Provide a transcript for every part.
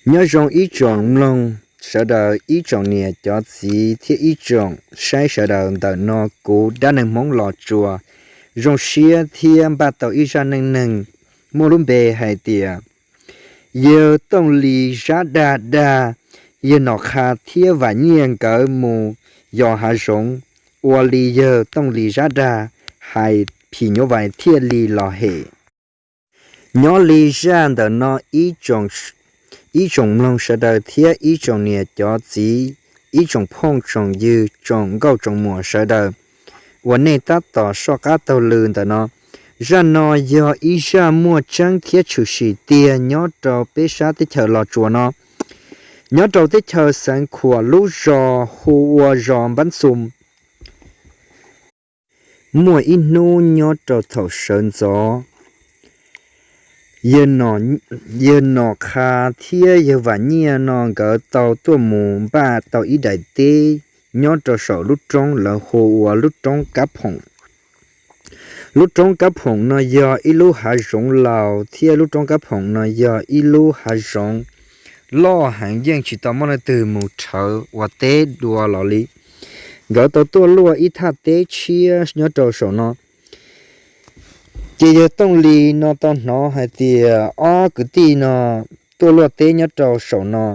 Nyob zoo ib tsoom mloog sawv daws, ib tsoom niam cov txiv thiab ib tsoom saib sawv daws. Ntawm no kuv Dab Neeg Hmoob Los Tsuas zoo siab thiab npaj tau ib zaj neej neeg muaj lub npe hais tias yawg Tooj Lis zab dag dag yawg Nom Qha thiab Vam Nyiaj nkawd mus yos hav zoov, ua li yawg Tooj Lis zab dag hais phim nyuj vais thiaj li los hem. Nyob li zaj ntawm no, ib tsoom mloog sawv daws thiab ib tsoom niam cov txiv, ib tsoom phooj tsoom ywg, tsoom nkauj tsoom muam sawv daws uas nej tab tom soj qab taug lw ntawm no, zaj no yog ib zaj muaj tseeb thiab tshwm sim tiag nyob rau peb sab teb chaws Los Tsuas no. Nyob rau teb chaws Xeev Khuam lub zos hu ua zos Npab Xum, muaj ib hnub nyob rau thaum sawv ntxov, yawg Nom Qha thiab yawg Vam Nyiaj no nkawd tau tuaj mus npaj tau ib daim teb nyob rau saum lub roob lawv hu ua lub roob Kab Phoom. Lub roob Kab Phoom no yog ib lub hav zoov laus thiab lub roob Kab Phoom no yog ib lub hav zoov loj heev, yeej tsis tau muaj leej twg mus rhawv ua teb dua los li. Nkawd tau tuaj luaj ib thaj teb tshiab nyob rau saum no. Ces yawg Tooj Lis no tau hnov hais tias ob kwv tij no tuaj luaj teb nyob rau saum no,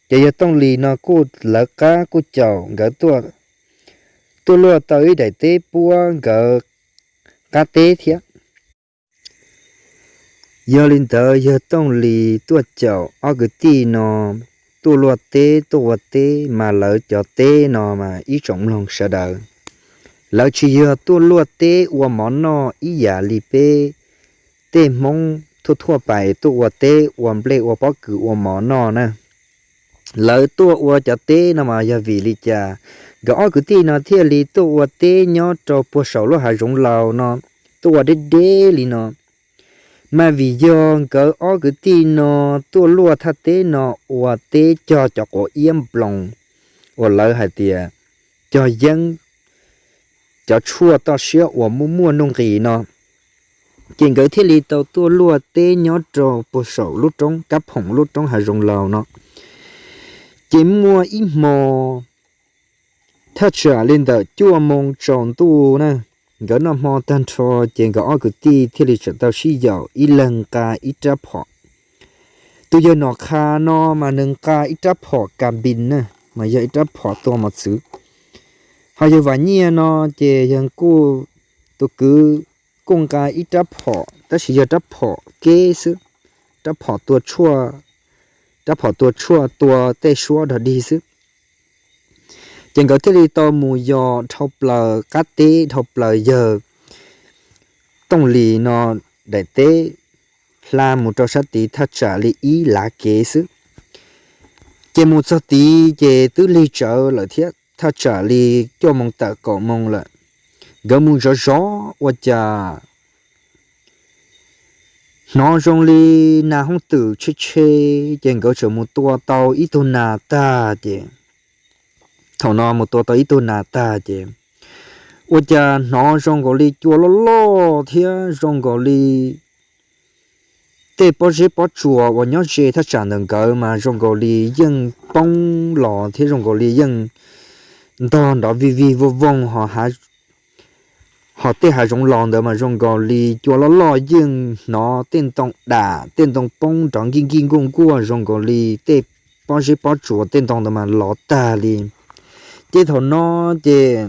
ces yawg Tooj Lis no kuj lawv qab kuj caum nkawd tuaj luaj tau ib daim teb puab nkawd qab teb thiab. Yog li ntawd yawg Tooj Lis tuaj caum ob kwv tij no tuaj luaj teb tuaj ua teb, mas lawv cov teb no mas ib tsoom mloog sawv daws, lawv tsis yog tuaj luaj teb ua mov noj ib yam li peb tej Hmoob thuaj thuaj pais tuaj ua teb ua nplej ua pob kws ua mov noj na. Lawv tuaj ua cov teb no mas yog vim li cas nkawd ob kwv tij no thiaj li tuaj ua teb nyob rau puag saum lub hav zoov laus no, tuaj ua deb deb li no? Mas vim yog nkawd ob kwv tij no tuaj luaj thaj teb no ua teb cog cov quav iab nploos uas lawv hais tias cog yeeb, cov tshuaj toj siab uas muaj muaj nuj nqis no, ces nkawd thiaj li tau tuaj luaj teb nyob rau puag saum lub roob Kab Phoom, lub roob hav zoov laus no. Ces muaj ib hmo thaj tsam li ntawm cuaj moo tsaus ntuj na, nkawd noj hmo tag nrho, ces nkawd ob kwv tij thiaj li tseem tau sib yaum ib leeg nqa ib rab phom. Tus yawg Nom Qha no mas nws nqa ib rab phom kas npis na, mas yog ib rab phom tua mos txwv. Ho yawg Vam Nyiaj no ces yog kuj, tus kwv kuj nqa ib rab phom tab sis yog rab phom keb xwb, rab phom tua tshuaj, rab phom tua tshuaj tua tej suab dog dig xwb. Ces nkawd thiaj li tau mus yos dhau plaws qab teb, dhau plaws yawg Tooj Lis no daim teb, hla mus rau sab tid thaj tsam li ib lav kev xwb. Ces mus txog tid ces twb lig tsawv lawm thiab, thaj tsam li cuaj moo tawm kaum moo lawm. Nkawd mus zov zov ua cas hnov zoo li nas hoob twm tshe tshe, ces nkawd tseem mus tua tau ib tug nas tag ces, thaum no mus tua tau ib tug nas tag ces ua cas hnov zoo nkaus li cua loj loj thiab zoo nkaus li tej pob zeb pob tsuas uas nyob ze thaj tsam ntawm nkawd mas zoo nkaus li yeej poob los thiab zoo nkaus li yeej ntog nrov vij vij vooj vooj, ho tej hav zoov laus ntawd mas zoo nkaus li cua loj loj yeej hnov tej ntoo dam tej ntoo poob nrov nkij nkij nkuaj nkuaj zoo nkaus li tej pob zeb pob tsuas tej ntoo ntawd mas lov tag li. Ces thaum no ces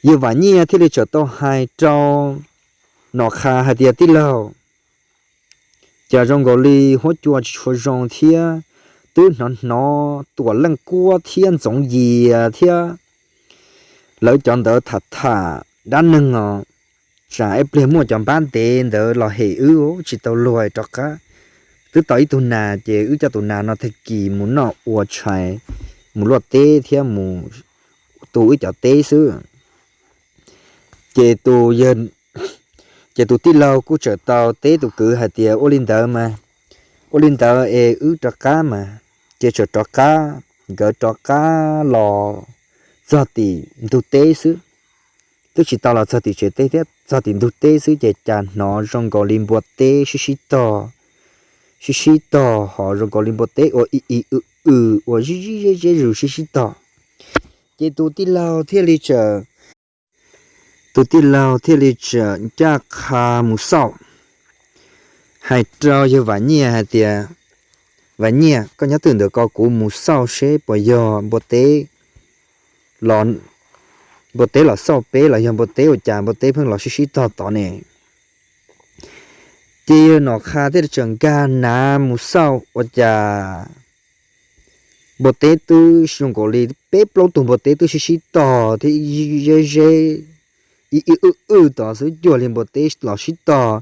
yawg Vam Nyiaj thiaj li tseem tau hais rau Nom Qha hais tias, tij laug, cas zoo nkaus li huab cua tsis tshua zoo thiab, twb hnov hnov tuam leej kuab thiab ntxoov yias thiab lawv cov ntawd tham tham dab neeg os, tsam ib pliag muaj cov npab ntev ntawd los hem wb tsis tau luag rov qab. Twb tau ib tug nas ces wb coj tus nas no tag kis mus noj ua tshais, mus luaj teb thiab mus tu wb cov teb xwb. Ces ces tus tij laug kuj tseem tau teb tus kwv hais tias, ua li ntawd mas, ua li ntawd es wb rov qab mas. Ces tseem rov qab, nkawd rov qab los txog tim ntug teb xwb, twb tsis tau los txog tim tsev teb thiab, txog tim ntug teb xwb ces cas hnov zoo nkaus li npua teb sib sib tog, sib sib tog ho zoo nkaus li npua teb ua i i w w ua zib zib zeb zeb zus sib sib tog. Ces tus tij laug thiaj li tsa tus tij laug thiaj li tsa ncaj qha mus xauj, hais rau yawg Vam Nyiaj hais tias, Vam Nyiaj, koj nyob twj ywm ntawm ko, kuv mus xauj seb puas yog npua teb los, npua teb los xauj peb los yog npua teb ua cas npua teb pheej los sib sib tog tod ne. Ces yawg Nom Qha thiaj li tsa nkag nav mus xauj ua cas npua teb twb zoo nkaus li peb plaub tug npua teb twb sib sib tog thiab zeb zeb, i i w w tod xwb, cuag li npua teb los sib tog,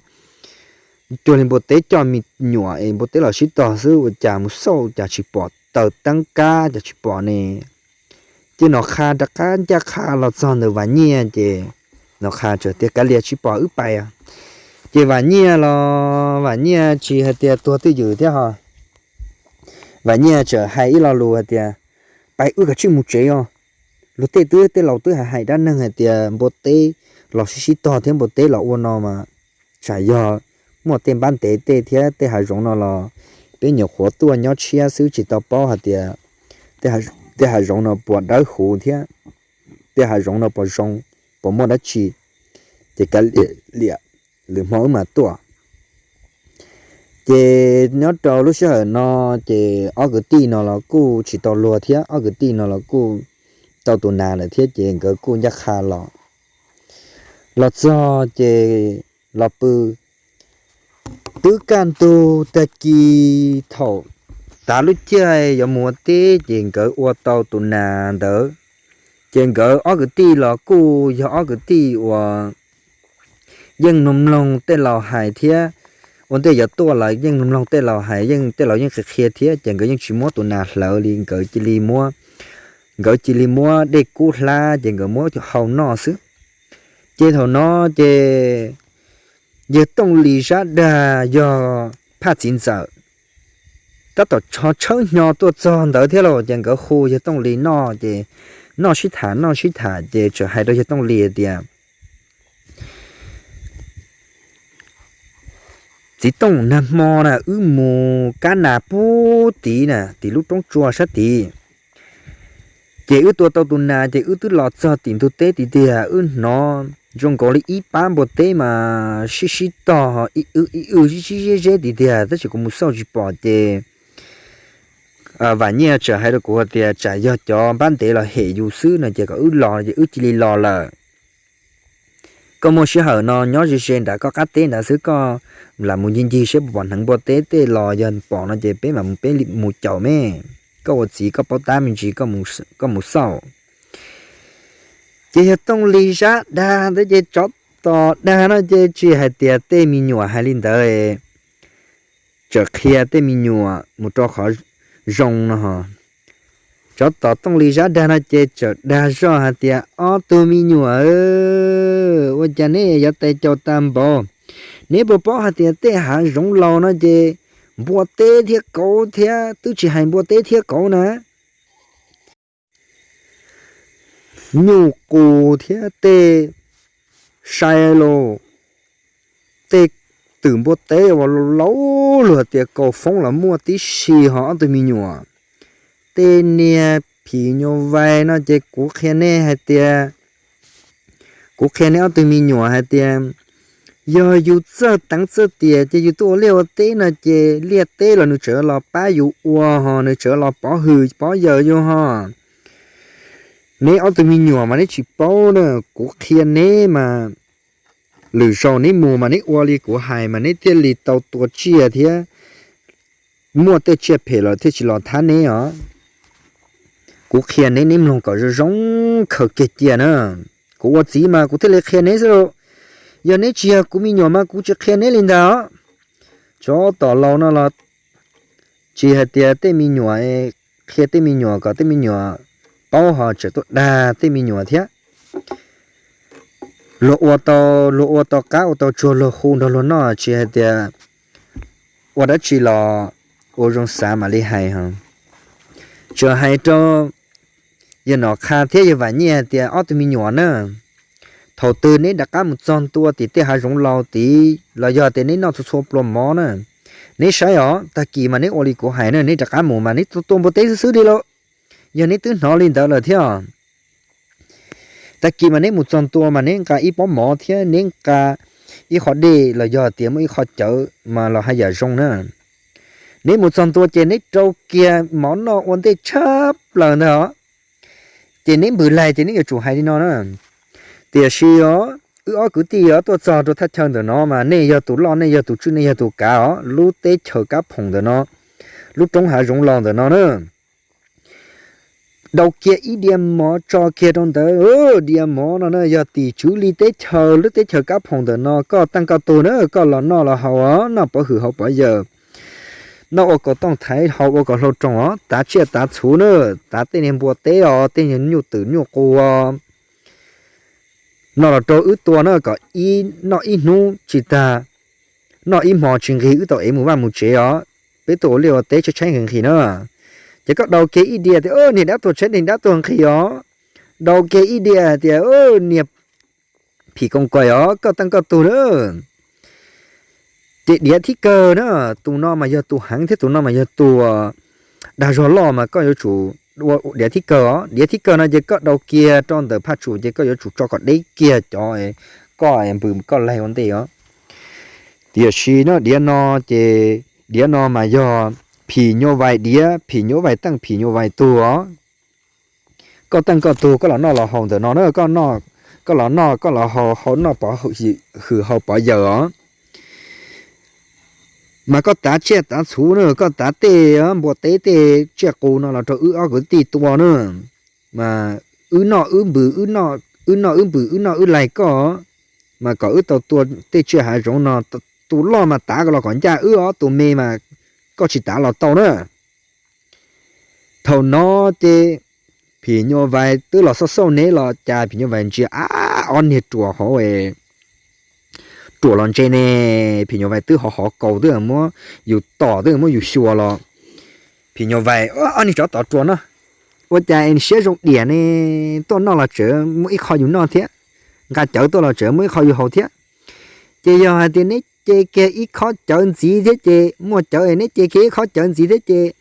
cuag li npua teb coj me nyuam es npua teb los sib tog xwb, ua cas mus xauj cas tsis pom, taws teeb kab cas tsis pom ne. Ces Nom Qha rov qab ncaj qha los txog ntawm Vam Nyiaj ces Nom Qha tsa tias, Kav liam, tsis pom, wb pais. Ces Vam Nyiaj los Vam Nyiaj tsis hais tias tuag twj ywm thiab ho, Vam Nyiaj tsa hais ib lo lus hais tias, Pais, wb kav tsij mus tsev os. Luag tej twb, tej laus twb hais hais dab neeg hais tias npua teb los sib sib tog thiab npua teb los ua no mas tsam yog muaj tej npab ntev tej thiab tej hav zoov no los peb nyuam qhuav tuaj nyob tshiab xwb tsis tau paub hais tias tej hav zoov no puas dawb huv thiab tej hav zoov no puas zoo, puas muaj dab tsi. Ces kav liam, lwm hmo wb mam tuaj. Ces nyob rau lub sij hawm no ces ob kwv tij no los kuj tsis tau luag thiab, ob kwv tij no los kuj tau tus nas lawm thiab ces nkawd kuj ncaj qha los. Los txog ces los pw, twb kaj ntug tag kis thaum tav lub caij yuav mus ua teb ces nkawd ua tau tus nas ntawd. Ces nkawd ob kwv tij los kuj yog ob kwv tij uas yeej mloog mloog tej laus hais thiab, ua ntej yuav tuaj los yeej mloog mloog tej laus hais, yeej tej laus yeej qhia qhia thiab ces nkawd yeej tsis muab tus nas hlawv li, nkawd cia li muab, nkawd cia li muab dej kub hlab ces nkawd muab hau noj xwb. Ces thaum no ces yawg Tooj Lis Zab Dag yog Phaj Txiv Ntxawm tab tom tshawb hnyo tuaj txog ntawd thiab los ces nkawd hu yawg Tooj Lis noj ces noj sib tham noj sib tham ces txawm hais rau yawg Tooj Lis tias, Txiv Tooj, nag hmo na wb mus kab nas pub tid na, tim lub roob tsua sab tid. Ces wb tua tau tus nas ces wb twb los txog tim ntug teb tiag tiag, wb hnov zoo nkaus li ib pab npua teb mas sib sib tog ib w ib w sib sib zeb zeb tiag tiag, tab sis kuv mus xauj tsis pom ces Vam Nyiaj txawm hais rau kuv hais tias tsam yog cov npab ntev los hem yus xwb no ces kom wb los ces wb cia li los lawm. Koj muaj sij hawm no nyob ze ze nram koj qab teb nrad xwb, koj lam mus ncig ncig seb puas pom hneev npua teb tej los, yog pom no ces peb mam mus, peb mus caum me. Koj ua txiv koj paub tab me ntsis, koj mus xauj. Ces yawg Tooj Lis Zab Dag ntawd ces tsov tom dag no ces tsis hais tias tej me nyuam hais li ntawd, txawm qhia tej me nyuam mus rau qhov zoo no ho. Tsov tom Tooj Lis Zab Dag no ces txawm dag zoj hais tias, Ob tug me nyuam, ua cas neb yuav tais caus tas npaum? Neb puas paub hais tias tej hav zoov laus no ces npua teb thiab kauv thiab, twb tsis hais npua teb thiab kauv na, nyuj qus thiab tej sai los, tej twm npua teb uas laus luag tias kaus foob los muaj tib si ho ob tug me nyuam. Tej niag phim nyuj vais no ces kuv qhia nej hais tias, kuv qhia nej ob tug me nyuam hais tias, yog yus txawj teev txawj tiam ces yus tuaj ua liaj ua teb no ces liaj teb los nws tseem los pab yus ua ho, nws tseem los pov hwm pov yawm yus ho. Neb ob tug me nyuam mas neb tsis paub na, kuv qhia neb mas lwm zaus neb mus mas neb ua li kuv hais mas neb thiaj li tau tua tsiaj thiab muaj tej tsiaj phem los thiaj tsis los thab neb os. Kuv qhia neb, neb mloog kom zoo zoo, khaws kiag cia na. Kuv ua txiv mas kuv thiaj li qhia neb xwb lauj. Yog neb tsis yog kuv me nyuam mas kuv tsis qhia neb li ntag os. Tsov tom laus no los tsis hais tias tej me nyuam, qhia tej me nyuam kom tej me nyuam paub ho tseem tuaj dag tej me nyuam thiab. Luag ua tau, luag ua tau qab ua tau tsuag luag hu nrog luag noj, tsis hais tias ua dab tsi los ua zoo xav mam li hais ho. Tseem hais rau yawg Nom Qha thiab yawg Vam Nyiaj hais tias ob tug me nyuam na, thaum twg neb rov qab mus txog ntua tim tej hav zoov laus tid los yog tias neb noj txhua txhua pluas mov na, Neb saib os, tag kis mas neb ua li kuv hais na, neb rov qab mus mas neb tua npua teb xwb xwb li lauj. Yog neb twb hnov li ntawd lawm thiab, tag kis mas neb mus txog ntua mas neb nqa ib pob mov thiab neb nqa ib qho dej los yog tias muaj ib qho cawv mas los haj yam zoo na. Neb mus txog ntua ces neb rau kiag mov noj ua ntej tshaj plaws ntag os. Ces neb npws laig ces neb yuav tsum hais li no na. Tiam sis os, wb ob kwv tij os tuaj txog rau thaj chaw ntawm no mas nej yog tus loj, nej yog tus tswj, nej yog tus kav os, lub teb chaws kab phoom ntawm no, lub roob hav zoov laus ntawm no na. Dau kiag ib diav mov tso kiag rau ntawd, diav mov no na yog tim tswv li teb chaws, lub teb chaws kab phoom ntawm no, koj teej koj tug na, koj los noj los haus os, noj pov hwm haus pov yawm, noj ua kaus tooj thaiv haus ua kaus hlau roos os, tav tsiaj tav txhuv na, tav tej niag npua teb os, tej niag nyuj twm nyuj qus os, no los rau wb tua na, kom noj ib hnub tsis tag, noj ib hmo tsis nqig wb tau ev mus vaj mus tsev os. Peb tuaj ua liaj ua teb tshaib tshaib nqhis nqhis na. Ces koj dau kiag ib diav tias niag dab tuag tshaib, niag dab tuag nqhis os. Dau kiag ib diav tias niag phim koos kaim os, koj teej koj tug na. Ces diav thib kawg na, tus no mas yog tus heev thiab tus no mas yog tus dag zog loj mas koj yuav tsum ua diav thib kawg os. Diav thib kawg no ces koj dau kiag rau ntawm phaj tsum ces koj yuav tsum tso kom deb kiag cov koj npws koj laig ua ntej os. Tiam sis no diav no ces diav no mas yog phim nyuj vais diav, phim nyuj vais teej, phim nyuj vais tug os. Koj teej koj tug, koj los noj los haus ntawm no na, koj los noj koj los haus, haus noj pov hwm haus pov yawm os. Mas koj tav tsiaj tav txhuv na, koj tav tej npua teb tej tsiaj qus no los rau wb ob kwv tij tua na. Mas wb noj wb npws, wb noj wb npws, wb noj wb laig koj, mas kom wb tau tua tej tsiaj hav zoov no. Tus loj mas tav los kom ncaj wb os, tus me mas koj tsis tav los tau na. Thaum no ces phim nyuj vais twb los xauj xauj neb los cas phim nyuj vais ntsia ab ob niag ruas hauv, ruas los ntse ne, phim nyuj vais twb hov hov kaus twb muab yus tom twb muab yus xyuas los. Phim nyuj vais, ob niag tsov tom ruas no, ua cas siab zoo diam ne, tuaj noj los tseem muaj ib qho yus noj thiab, nqa cawv tuaj los tseem muaj ib qho yus haus thiab. Ces yog hais tias neb ce kiag ib khob cawv ntxiv thiab ces, muaj cawv neb ce kiag ib khob cawv ntxiv thiab ces,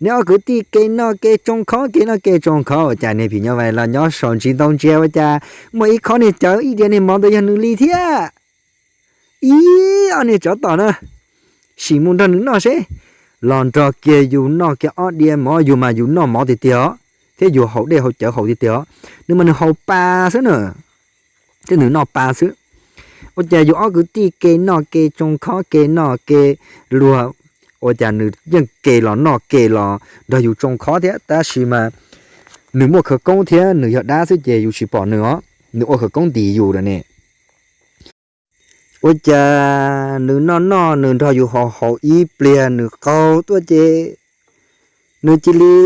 neb ob kwv tij ke noj ke tsoo khob, ke noj ke tsoo khob, ua cas niag phim nyuj vais los nyob saum ntsis ntoo ntsia ua cas muaj ib khob niag cawv ib diav niag mov ntawd yog nws li thiab. Ib ob niag tsov tom na, sim mus nrog nws noj seb. Los nrog kiag yus noj kiag ob diav mov, yus mas yus noj mov tiag tiag os, thiab yus haus dej haus cawv haus tiag tiag os. Nws mas nws haus pa xwb na, thiab nws noj pa xwb. Ua cas yus ob kwv tij ke noj ke tsoo khob, ke noj ke luag, ua cas nws yeej ke los noj ke los nrog yus tsoo khob thiab, tab sis mas nws muaj khawv koob thiab nws yog dab xwb ces yus tsis pom nws os, nws ua khawv koob ntim yus lawm ne. Ua cas nws noj noj nws nrog yus haus haus ib pliag nws qaug tuaj ces nws cia li,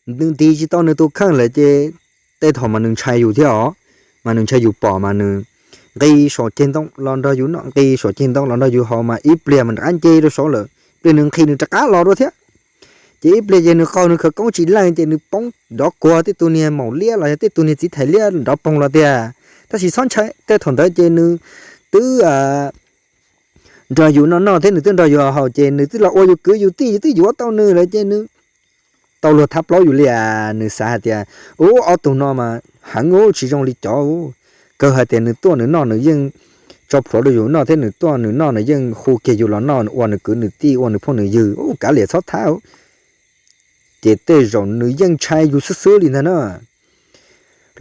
nws nti tsis tau nws tus kheej lawm ces tej thaum mas nws ntshai yus thiab os, mas nws ntshai yus pom mas nws nqis saum ceg ntoo los nrog yus noj, nqis saum ceg ntoo los nrog yus haus mas ib pliag mas nrov nce rau saud lawm, pliag nws nqhis nws rov qab los dua thiab. Ces ib pliag ces nws qaug nws khawv koob tsis leej ces nws poob nrov kuag tej tug niag maum liab los yog tej tug niag txiv thais liab nrov poog los tiag. Tab sis txhob ntshai, tej thaum ntawd ces nws twb nrog yus noj noj thiab nws twb nrog yus haus ces nws twb los ua yus kwv yus tij, yus twb yuav tau nws lawm ces nws tau luag thab plaub yus li as. Nws xav hais tias, ub, ob tug no mas heev ub, tsis zoo li cov ub. Kawg hais tias nws tuaj nws noj nws yeej tso plhuav rau yus noj thiab nws tuaj nws noj nws yeej hu kiag yus los noj, nws ua nws kwv nws tij ua nws phooj nws ywg ub, kav liam txhob thab. Ces tej zaum nws yeej ntshai yus xwb xwb li ntag na.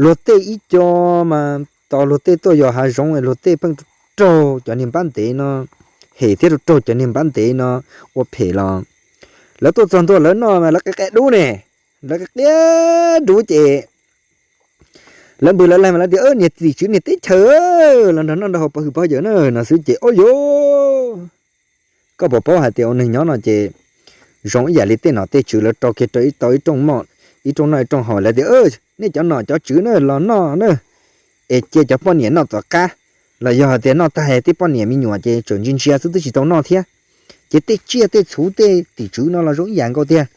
Luag tej ib co mas tos luag tej tuaj yos hav zoov luag tej pheej raug cov niag npab ntev no hem thiab raug cov niag npab ntev no ua phem los lawv tuaj txog ntua lawv noj mas lawv qia qia dub ne, lawv qia qia dub ces lawv npws lawv laig mas lawv tias niag tim tswv niag teb chaws los nrog noj nrog haus pov hwm pov yawm na no xwb ces ub yuv. Koj puas paub hais tias ua neeg nyob no ces zoo ib yam li tej nom tej tswv lawv rau kiag rau ib tau ib rooj moj, ib rooj noj ib rooj haus lawv tias nej cov nom cov tswv na los noj na, es cia cov poj niam noj tom qab, los yog hais tias noj tag tej poj niam me nyuam ces tseem ntsia ntsia xwb twb tsis tau noj thiab. Ces tej tsiaj tej txhuv tej tim tswv no los zoo ib yam nkaus tiag.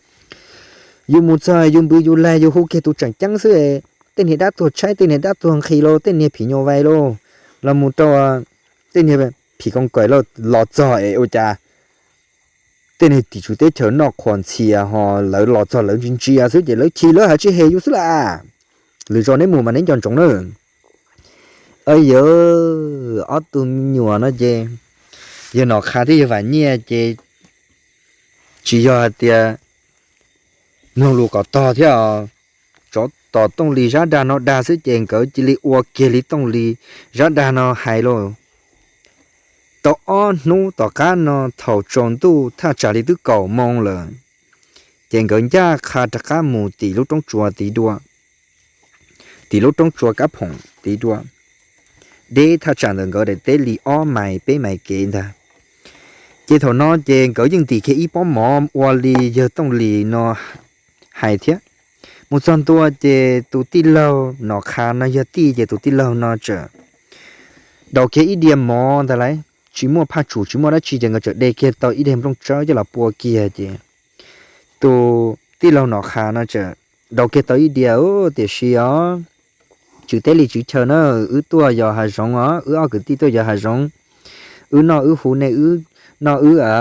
Yus mus txog yus npws yus laig yus hu kiag tus tseem ceeb xwb, tej niag dab tuag tshaib tej niag dab tuag nqhis los tej niag phim nyuj vais los, los mus rau tej niag phim koos kaim los txog es ua cas tej niag tim tswv teb chaws noj qhuas ntxhias ho lawv los txog lawv ntsia ntsia xwb ces lawv chim lawv hais tsis hais yus xwb las. Lwm zaus neb mus mas neb nco ntsoov na. Yawg, ob tug me nyuam no ces yawg Nom Qha thiab yawg Vam Nyiaj ces tsis yog hais tias mloog lus kom tog thiab, tsov tom Tooj Lis Zab Dag no dag xwb ces nkawd cia li ua kiag li Tooj Lis Zab Dag no hais lauj. Tau ob hnub tom qab no thaum tsaus ntuj thaj tsam li twb kaum moo lawm, ces nkawd ncaj qha rov qab mus tim lub roob tsua tid dua, tim lub roob tsua kab phoom tid dua, deb thaj tsam ntawm nkawd daim teb li ob mais peb mais kev ntag. Ces thaum no ces nkawd yeej ntim kiag ib pob mov ua li yawg Tooj Lis no hais thiab. Mus txog ntua ces tus tij laug Nom Qha no yog tij ces tus tij laug no txawm daus kiag ib diav mov ntag lauj, tsis muaj phaj tsum tsis muaj dab tsi ces nkawd txawm de kiag tau ib daim nplooj tsawb coj los pua kiag ces tus tij laug Nom Qha no txawm daus kiag tau ib diav, tiam sis os, tswv teb li tswv chaw na, wb tuaj yos hav zoov os, wb ob kwv tij tuaj yos hav zoov, wb noj wb hu nej, wb noj wb a,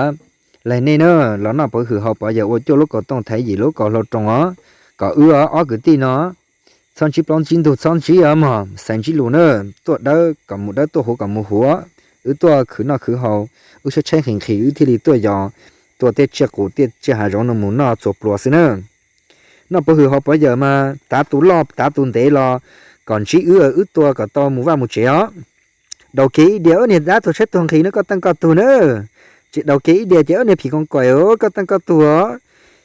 laig nej na, los noj pov hwm haus pov yawm ua cuaj lub kaus tooj thaiv yim lub kaus hlau roos os, kom wb ob kwv tij no txhob ntsib plaub ntsib ntug txhob ntsib os mog, xaiv ntsib lus na, tuaj dawb kom mus dawb tuaj huav kom mus huav, wb tuaj khwv noj khwv haus, wb tshaib tshaib nqhis nqhis wb thiaj li tuaj yos, tua tej tsiaj qus tej tsiaj hav zoov no mus noj txhua pluas xwb na. Noj pov hwm haus pov yawm mas tav tus loj tav tus ntev los kom ntsib wb, wb tua kom tau mus vaj mus tsev os. Daus kiag ib diav, niag dab tuag tshaib tuag nqhis na koj teej koj tug na, ces daus kiag ib diav ces niag phim koos kaim koj teej koj tug os.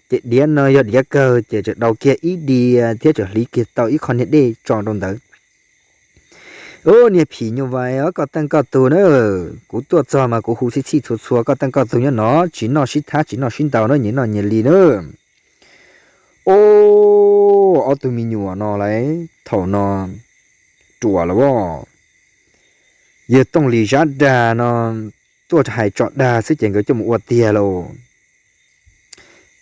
Ces diav no yog diav kawg ces txawm daus kiag ib diav thiab txawm hliv kiag tau ib qho niag dej tso rau ntawd. Ub, niag phim nyuj vais os, koj teej koj tug na, kuv tuaj txog mas kuv hu txhij txhij txhua txhua, koj teej koj tug nyob no tsis noj sib thab tsis noj sib ntaus na, nyias noj nyias li na. Ub, ob tug me nyuam no lauj, thaum no ruam lawm as. Yawg Tooj Lis Zab Dag no tuaj hais tso dag xwb ces nkawd coj mus ua tiag lauj.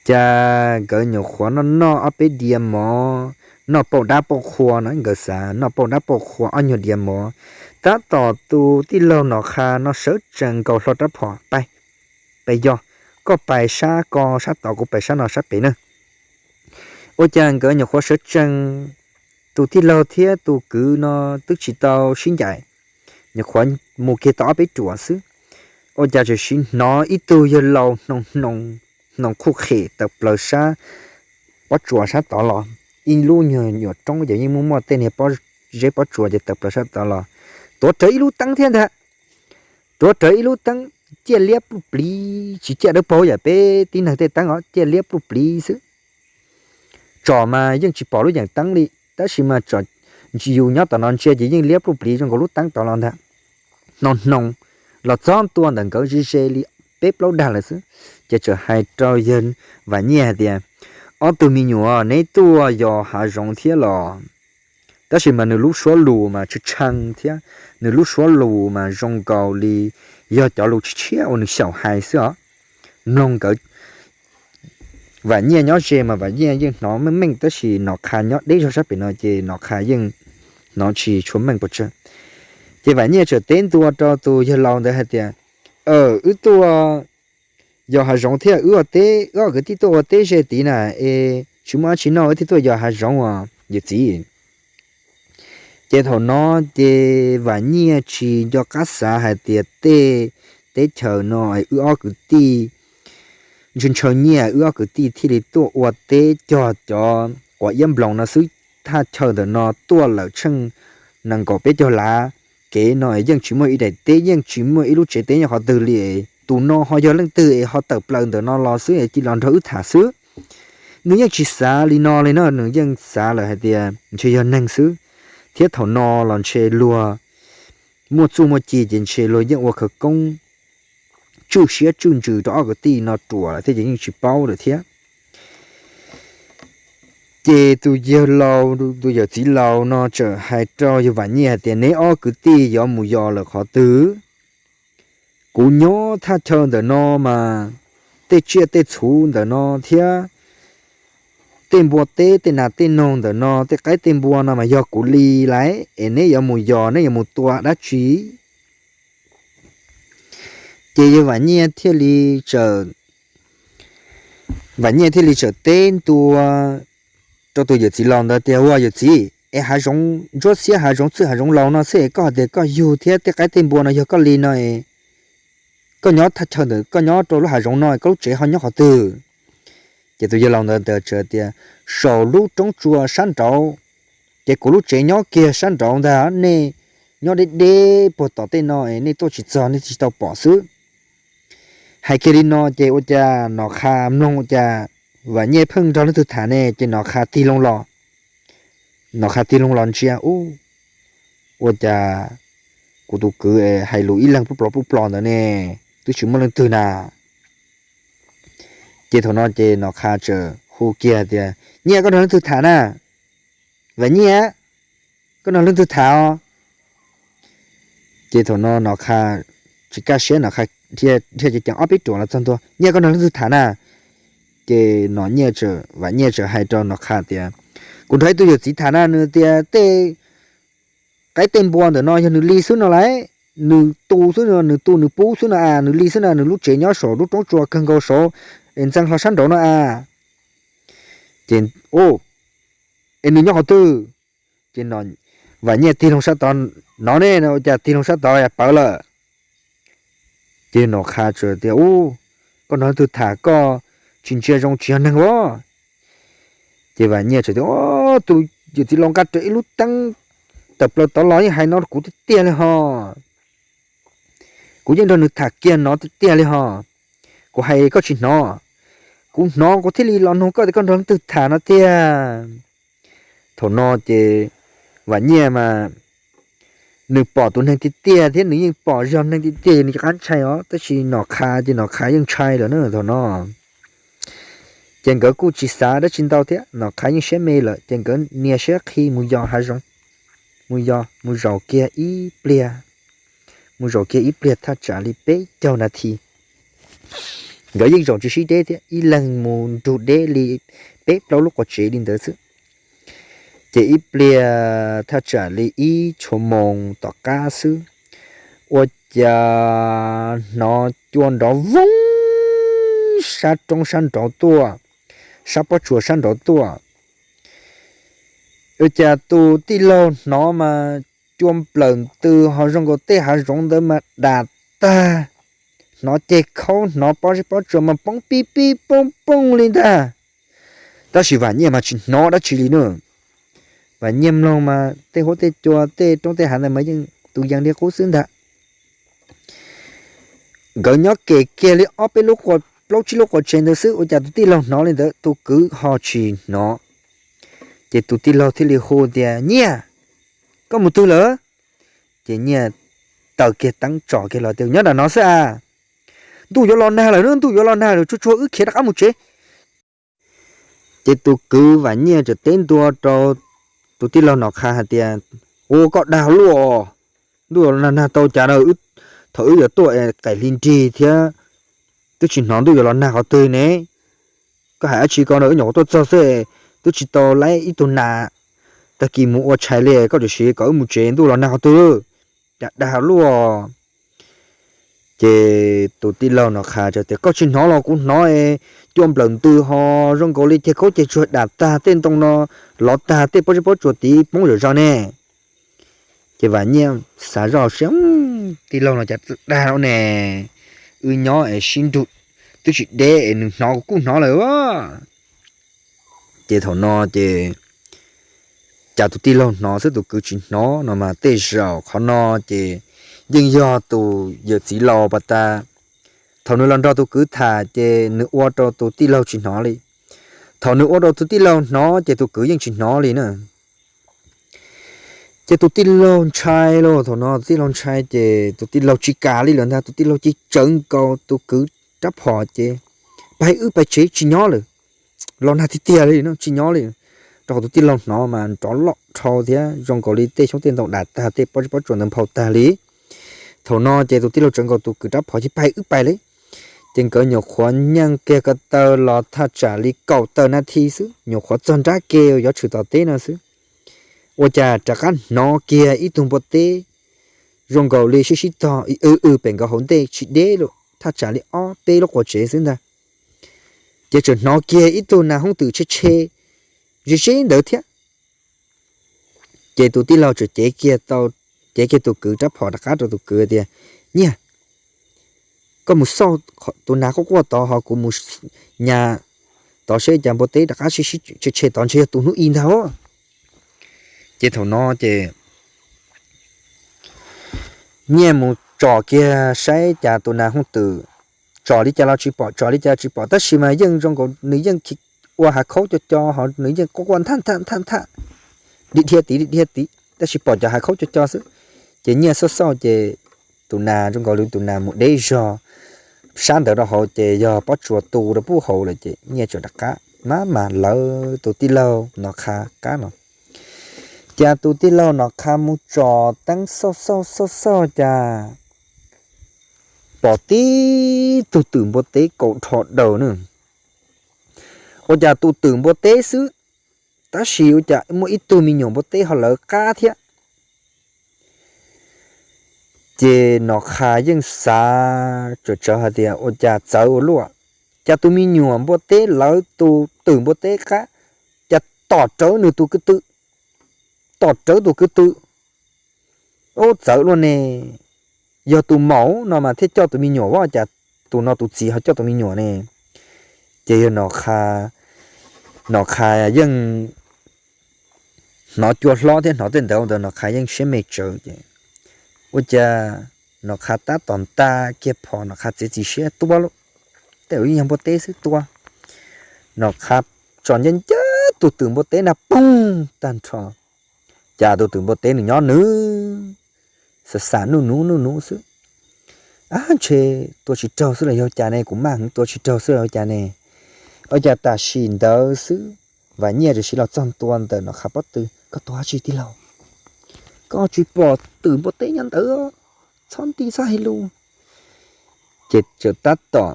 Cas nkawd nyuam qhuav noj noj ob peb diav mov, noj pauj dab pauj qhua no nkawd xav noj pauj dab pauj qhua ob nyuag diav mov, tab tom tus tij laug Nom Qha no sawv tsees nkaus hlo rab phom pais, pais yos, koj pais sab ko sab tod kuv pais sab no sab pem na. Ua cas nkawd nyuam qhuav sawv tsees, tus tij laug thiab tus kwv no twb tsis tau sib ncaim, nyuam qhuav mus kiag tau ob peb ruam xwb, ua cas txawm sim hnov ib tug yawg laus hnoos hnoos, hnoos qhuj qhem tawm plaws sab pob tsuas sab tod los, ib lub nyuag nyuam roob ces yeej muaj muaj tej niag pob zeb pob tsuas ces tawm plaws sab tod los, tuav rawv ib lub teeb thiab ntag. Tuav rawv ib lub teeb, ciaj liab pluj pliv tsis ciaj dawb paug yam peb tib neeg tej teeb os, ciaj liab pluj pliv xwb. Tsom mas yeej tsis pom lub yeem teeb li tab sis mas tsom yus nyob tom no ntsia ces yeej liab pluj pliv zoo nkaus lub teeb tod los ntag. Hnoos hnoos los txog ntua ntawm nkawd ze ze li peb plaub dag lawm xwb, ces txawm hais rau yawg Vam Nyiaj hais tias, ob tug me nyuam, neb tuaj yos hav zoov thiab los? Tab sis mas nws lub suab lus mas tshee tshee thiab, nws lub suab lus mas zoo nkaus li yog cov lus tshiab tshiab uas nws xyaum hais xwb os. Mloog nkawd, Vam Nyiaj nyob ze mas Vam Nyiaj yeej hnov meej meej tab sis Nom Qha nyob deb zog sab pem no ces Nom Qha yeej hnov tsis tshua meej pes tsawg. Ces Vam Nyiaj txawm teb ntua rau tus yawg laus ntawd hais tias, wb tuaj yos hav zoov thiab, wb ua teb, wb ob kwv tij tuaj ua teb ze tid na, es tsis muaj dab tsi noj wb thiaj tuaj yos hav zoov os yawm txiv. Ces thaum no ces Vam Nyiaj tsis nco qab xav hais tias tej teb chaws no es wb ob kwv tij ntshaw ntshaw nyiaj, wb ob kwv tij thiaj li tuaj ua teb cog cov quav iab nploos no xwb. Thaj chaw ntawm no tuaj lawm tsheej nees nkaum peb caug lav, kev no yeej tsis muaj ib daim teb, yeej tsis muaj ib lub tsev teb nyob qhov twg li. Tus no ho yog leej twg es ho tawm plaws ntawm no los xwb es cia los nrog wb tham xwb. Nws yeej tsis xav li no li na, nws yeej xav lawm hais tias ntshe yog neeg xwb, thiab thaum no los ntshe luag muaj txuj muaj ci ces ntshe luag yeej ua khawv koob tswj siab tswj ntsws rau ob kwv tij no ruam lawm thiab ces yeej tsis paub lawm thiab. Ces tus yawg laus, tus yawm txiv laus no txawm hais rau yawg Vam Nyiaj hais tias, neb ob kwv tij yuav mus yos lawm qhov twg? Kuv nyob thaj chaw ntawm no mas tej tsiaj tej txhu ntawm no thiab tej npua teb tej nas tej noog ntawm no tej qaib tej npua no mas yog kuv li lauj, es neb yuav mus yos neb yuav mus tua dab tsi? Ces yawg Vam Nyiaj thiaj li txawm Vam Nyiaj thiaj li txawm teb ntua rau tus yawm txiv laus ntawd tias, Ua yawm txiv, es hav zoov ntsuab xiab, hav zoov txwj, hav zoov laus no xwb es koj hais tias koj yug thiab tej qaib tej npua no yog koj li no es koj nyob thaj chaw ntawm koj nyob rau lub hav zoov no, koj lub tsev ho nyob qhov twg? Ces tus yawg laus ntawd tias, Saum lub roob tsua sab nraud, ces kuv lub tsev nyob kiag sab nraud ntag, nej nyob deb deb puag tom tej no es nej tuaj tsis txog, nej tsis tau pom xwb. Hais kiag li no ces ua cas Nom Qha mloog ua cas Vam Nyiaj pheej nrog leej twg tham ne, ces Nom Qha tig loo los. Nom Qha tig loo los ntsia, Ub, ua cas kuv tus kwv hais lus ib leeg pub plos pub plos ntawd ne, twb tsis muaj leej twg na. Ces thaum no ces Nom Qha txawm hu kiag tias, Nyiaj, koj nrog leej twg tham na? Vam Nyiaj, koj nrog leej twg tham os? Ces thaum no Nom Qha tsis kaj siab, Nom Qha dhia ceev ceev ob peb ruam los txog ntua, Nyiaj, koj nrog leej twg tham na? Ces Nom Nyiaj, Vam Nyiaj txawm hais rau Nom Qha tias, Kuv nrog ib tug yawm txiv tham na, nws tias tej qaib tej npua ntawm no yog nws li xwb no lauj, nws tu xwb no, nws tu nws pub xwb no a, nws li xwb na, nws lub tsev nyob saum lub roob tsua kawg nkaus saud es ntxeev hlo sab nraud no a. Ces, Es nws nyob qhov twg? Ces Vam Nyiaj tig loo sab tod, Nov ne, ua cas tig loo sab tod pawv lawm? Ces Nom Qha txawm tias, Ub, koj nrog leej twg tham koj tsis ntsia zoo tsis yog neeg os? Ces Vam Nyiaj txawm tias, Ub, tus yawm txiv laus nqa rawv ib lub teeb tawm plaws tod los yeej hais no kuv tiag tiag li hos. Kuv yeej nrog nws tham kiag no tiag tiag li hos. Kuv hais koj tsis hnov, kuv hnov kuv thiaj li los nug koj tias koj nrog leej twg tham no tiag. Thaum no ces Vam Nyiaj mas nws pom tus neeg tiag tiag thiab nws yeej pom zog neeg tiag tiag, nws rov qab ntshai os, tab sis Nom Qha ces Nom Qha yeej ntshai lawm na thaum no. Ces nkawd kuj tsis xav dab tsi ntau thiab, Nom Qha yeej siab me lawm ces nkawd nias siab qhi mus yos hav zoov, mus yos mus zaum kiag ib pliag, mus zaum kiag ib pliag thaj tsam li peb caug nas this. Nkawd yeej zaum tsis sib deb thiab, ib leeg mus nrug deb li peb plaub lub quas tsev li ntawd xwb. Ces ib pliag thaj tsam li ib tshua moos tom qab xwb, ua cas hnov cua nrov voog sab roob sab nraud tuaj, sab pob tsuas sab nraud tuaj. Ua cas tus tij laug hnov mas cua nplawm ntws ho zoo nkaus tej hav zoov ntawd mas dam tag, hnov ceg khaub, hnov pob zeb pob tsuas mas poob pib pib poob poob li ntag. Tab sis Vam Nyiaj mas tsis hnov dab tsi li na. Vam Nyiaj mloog mas tej huab tej cua tej roob tej hav ntawd mas yeej tus yees li qub xwb ntag. Nkawd nyob kem kiag li ob peb lub, plaub tsib lub quas tsev ntawd xwb, ua cas tus tij laug hnov li ntawd tus kwv ho tsis hnov. Ces tus tij laug thiaj li hu tias, Nyiaj, koj mus twg lawm? Ces Nyiaj taws kiag teeb tsom kiag los tias, Nyob nram no xwb a. Ntuj yuav los nag lawm, ntuj yuav los nag lawm, tsuag tsuag wb khiav rov qab mus tsev. Ces tus kwv Vam Nyiaj txawm teb ntua rau tus tij laug Nom Qha hais tias, Ua koj dag luaj, ntuj yuav los nag tau cas na, thaum wb yuav tuaj es qaim hli nrig thiab twb tsis hnov ntuj yuav los nag qhov twg ne. Koj hais dab tsi ko na, wb nyuam qhuav tuaj txog xwb, twb tsis tau laib ib tug nas, tag kis mus ua tshais li koj tseem siv kom wb mus tsev, ntuj los nag qhov twg, cas dag luaj. Ces tus tij laug Nom Qha tias, Koj tsis hnov los kuv hnov, cua nplawm ntws ho zoo nkaus li ceg khaub ceg tsuag dam tag, tej ntoo no lov tag, tej pob zeb pob tsuas tiv poob zom zaws ne. Ces Vam Nyiaj xav zoj siab, Tij laug no cas txawj dag ne, wb nyob es sib nrug twb tsis deb es nws hnov kuv kuj hnov lawm. Ces thaum no ces cas tus tij laug hnov xwb tus kwv tsis hnov no mas tej zaum qhov no ces yeej yog tus yawm txiv laus pas tas, thaum nws los nrog tus kwv tham ces nws ua rau tus tij laug tsis hnov li. Thaum nws ua rau tus tij laug hnov ces tus kwv yeej tsis hnov li na. Ces tus tij laug ntshai lauj, thaum no tus tij laug ntshai ces tus tij laug tsis kam li lawm ntag, tus tij laug cia tsawv nkaus tus kwv rab phom ces, Pais wb pais tsev, tsis nyob lawm, los nag tiag tiag li no, tsis nyob li. Rau qhov tus tij laug hnov mas nrov loj dhau thiab zoo nkaus li tej xyoob tej ntoo dam tag, tej pob zeb pob tsuas ntawd nphau tag li. Thaum no ces tus tij laug tsawv nkaus tus kwv rab phom ces, Pais wb pais li. Ces nkawd nyuam qhuav nyeej kiag ko taw los thaj tsam li kaum tawm nas this xwb, nyuam qhuav txog nrab ke yuav tshwm tom teb no xwb, ua cas rov qab hnov kiag ib tug npua teb zoo nkaus li sib sib tog i w w pem nkawd hauv ntej tsis deb lawm, thaj tsam li ob peb lub quas tsev xwb ntag. Ces tseem hnov kiag ib tug nas hooj twm tshe tshe ze ze ntawd thiab. Ces tus tij laug tseem cev kiag tau, cev kiag tus kwv rab phom rov qab rau tus kwv tias, Nyiaj, koj mus xauj tus nas quaj quaj tod ho kuv mus nyas tod seb cas npua teb rov qab sib sib tshe tshe tod, ntshe yog tus hnub i ntag. Ces thaum no ces Nyiaj mus tsom kiag saib cas tus nas hooj twm, tsom li cas los tsis pom, tsom li cas tsis pom, tab sis mas yeej zoo nkaus nws yeej ua hav khaub co co ho nws yeej quaj quaj nthaj nthaj nthaj nthaj, dhia dhia tid dhia dhia tid, tab sis pom cov hav khaub co co xwb. Ces Nyiaj xauj xauj ces tus nas zoo nkaus li tus nas mus deb zog sab ntawd rau hauv ces yog pob tsuas tu rau pub hauv lawm ces Nyiaj tseem rov qab mab mas lawv tus tij laug Nom Qha qab no. Cas tus tij laug Nom Qha mus tsom teeb xauj xauj xauj xauj cas pom tib tug twm npua teb kaum rho daws na. Ua cas tus twm npua teb xwb, tab sis ua cas muaj ib tug me nyuam npua teb ho lawv qab thiab. Ces Nom Qha yeej xav tsawv tsawv hais tias ua cas txawv ua luaj, cas tus me nyuam npua teb lawv tus twm npua teb qab, cas tom rawv nws tus kwv tw, tom rawv tus kwv tw. Ub, txawv luaj ne, yog tus maum no mas thiaj coj tus me nyuam, ua cas tus no tus txiv ho coj tus me nyuam ne? Ces yog Nom Qha yeej hnov cua hlob thiab hnov tej ntawd ntawd Nom Qha yeej siab me tsawv ces ua cas Nom Qha tab tom nta kiag phom, Nom Qha txiav txim siab tua lauj, tej zaum yeej yog npua teb xwb tua. Nom Qha tsom ncaj ncaj tus twm npua teb na poog tag nrho, cas tus twm npua teb nws nyob nws xam xam nuj nuv nuj nuv xwb. Ab, ntshe tua tsis raug xwb los yog cas ne, kuv maj heev, tua tsis raug xwb los yog cas ne? Ua cas tam sim ntawd xwb Vam Nyiaj tseem siv los txog ntua ntawm Nom Qha pob tw, koj tua dab tsi tij laug? Koj tsis pom twm npua teb nyob ntawd, txhob nti txhob hais lus. Ces tseem tab tom,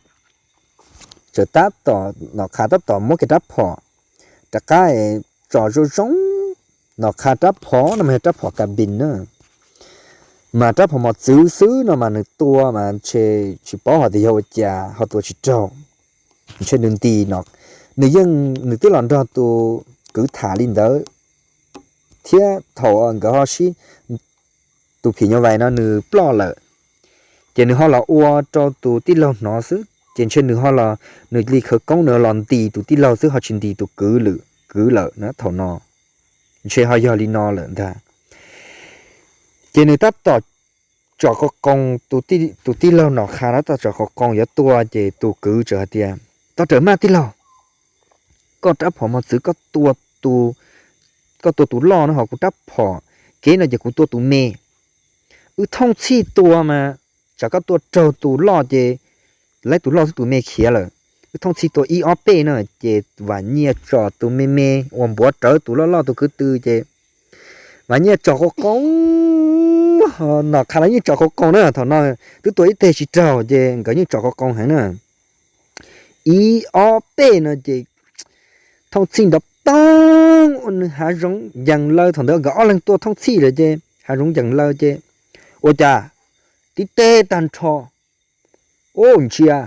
tseem tab tom, Nom Qha tab tom muab kiag rab phom rov qab tsom zoo zoo. Nom Qha rab phom no mas yog rab phom kas pis na, mas rab phom mos txwv xwb no mas nws tua mas ntshe tsis paub hais tias yog ua cas ho tua tsis raug. Ntshe nws nti no, nws yeej, nws twb los nrog tus kwv tham li ntawd thiab thaum nkawd ho sib, tus phim nyuj vais no nws ploj lawm, ces nws ho los ua rau tus tij laug hnov xwb ces ntshe nws ho los, nws li khawv koob nws los nti tus tij laug xwb ho tsis nti tus kwv lwm kwv lawm na thaum no. Ntshe ho yog li no lawm ntag. Ces nws tab tom tsom qo qoo, tus tij laug Nom Qha tab tom tsom qo qoo yuav tua ces tus kwv txawm hais tias, Tau rawm maj tij laug, koj rab phom mos txwv koj tua tus loj no ho kuv rab phom kev no ces kuv tua tus me. Wb thooj txhij tua mas tsam koj tua raug tus loj ces laib tus loj xwb tus me khiav lawm. Wb thooj txhij tua ib ob peb no ces Vam Nyiaj tsom tus me me uas npuav rawv tus loj loj tus kwv tw ces Vam Nyiaj tsom qo qoo, Nom Qha los yeej tsom qo qoo na, thaum no twb tua ib teg tsis raug ces nkawd yeej tsom qo qoo heev na. Ib ob peb no ces thooj txhij nrov poog ua nws hav zoov yees law, thaum ntawd nkawd ob leeg tua thooj txhij lawm ces hav zoov yees law ces ua cas tib teg tag nrho. Ub, ntsia,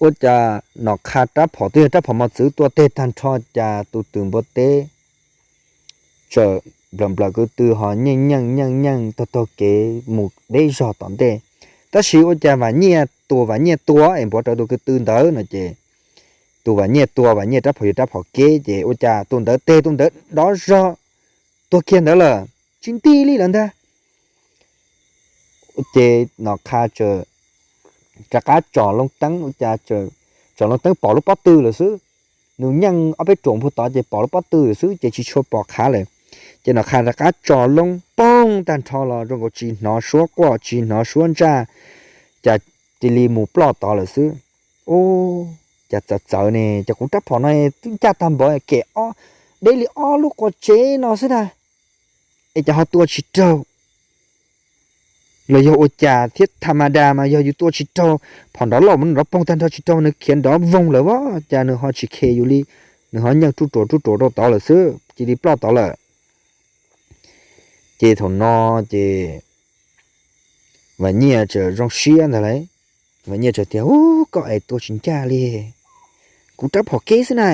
ua cas Nom Qha rab phom twb yog rab phom mos txwv tua teg tag nrho cas tus twm npua teb txawm nplawm nplawm kwv tw ho nyeej nyeej nyeej nyeej taug taug kev mus deb zog tom ntej. Tab sis ua cas Vam Nyiaj tua, Vam Nyiaj tua es npuav rawv tus kwv tw ntawd no ces tus Vam Nyiaj tua, Vam Nyiaj rab phom yog rab phom kev ces ua cas tus ntawd teg tus ntawd dov zog tuag kiag ntawd lawm, tsis nti li lawm ntag. Ces Nom Qha rov qab tsom loo teeb, ua cas tsom loo teeb pom lub pob tw lawm xwb. Nws nyeej ob peb ruam puag tod ces pom lub pob tw lawm xwb ces tsis tshua pom qhav lawm. Ces Nom Qha rov qab tsom loo poog tag nrho los zoo nkaus tsis hnov suab quaj tsis hnov suab ntsaj, cas cia li mus ploj tod lawm xwb. Ub, cas txawv txawv ne, ces kuv rab phom no twb ncaj tag npaum kem ob, deb li ob lub qua tsev no xwb ntag, es cas ho tua tsis raug? Los yog ua cas thiab? Tha ma da mas yog yus tua tsis raug, phom nrov loj mas nrov poog tag nrho tsis raug, nws khiav nrov voog lawm as, cas nws ho tsis khe yus li, nws ho nyeej ruj ruam ruj ruam rau tod lawm xwb, cia li ploj tod lawm. Ces thaum no ces Vam Nyiaj txawm zoo siab ntag lauj, Vam Nyiaj txawm tias, Ub, koj es tua tsis ncaj li, kuv rab phom keb xwb na,